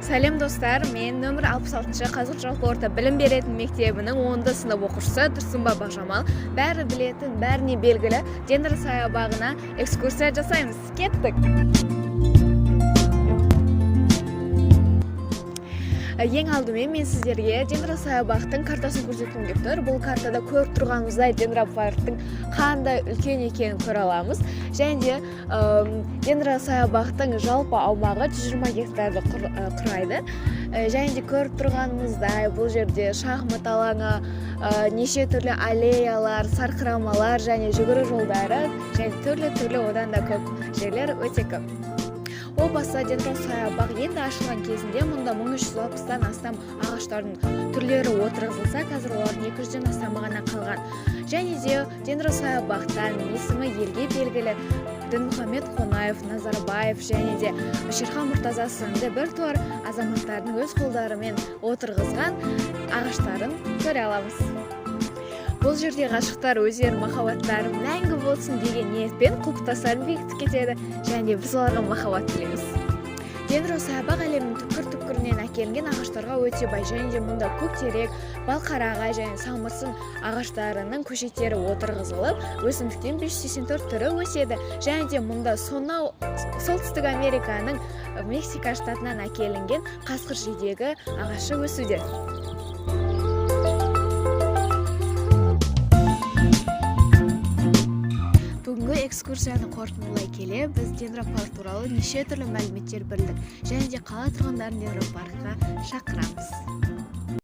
Сәлем, достар! Мен нөмір 66 Қазығұрт жалпы орта білім беретін мектебінің 10 сынып оқушысы Тұрсынба Бақжамал. Бәрі білетін, бәріне белгілі дендросаябағына экскурсия жасаймыз. Кеттік! Ең алдымен мен сіздерге дендросаябақтың картасын көрсеткім келіп тұр. Бұл картада көріп тұрғанымыздай, дендропарктың қандай үлкен екенін көре аламыз. Және де дендросаябақтың жалпы аумағы 120 гектарды құрайды. Және де көріп тұрғанымыздай, бұл жерде шахмат алаңы, неше түрлі аллеялар, сарқырамалар және жүгіру жолдары және түрлі түрлі одан да көп жерлер өте көп. О баста дендросаябақ енді ашылған кезінде мұнда 1360-тан астам ағаштардың түрлері отырғызылса, қазір олардың 200-ден астамы ғана қалған. Және де дендросаябақтан есімі елге белгілі Дінмұхамед Қонаев, Назарбаев және де Шерхан Мұртаза сынды біртуар азаматтардың өз қолдарымен отырғызған ағаштарын көре аламыз. Бұл жерде ғашықтар өздерінің махаббаттары мәңгі болсын деген ниетпен құлпытастарын бекітіп кетеді, және де біз оларға махаббат тілейміз. Дендросаябақ әлемнің түкпір түкпірінен әкелінген ағаштарға өте бай, және де мұнда көктерек, балқарағай және самырсын ағаштарының көшеттері отырғызылып, өсімдіктен 584 түрі өседі. Және де мұнда сонау Солтүстік Американың Мексика штатынан әкелінген қасқыр жидегі ағашы өсуде. Бүгінгі экскурсияны қорытындылай келе, біз дендропарк туралы неше түрлі мәліметтер білдік және де қала тұрғындарын дендропаркқа шақырамыз.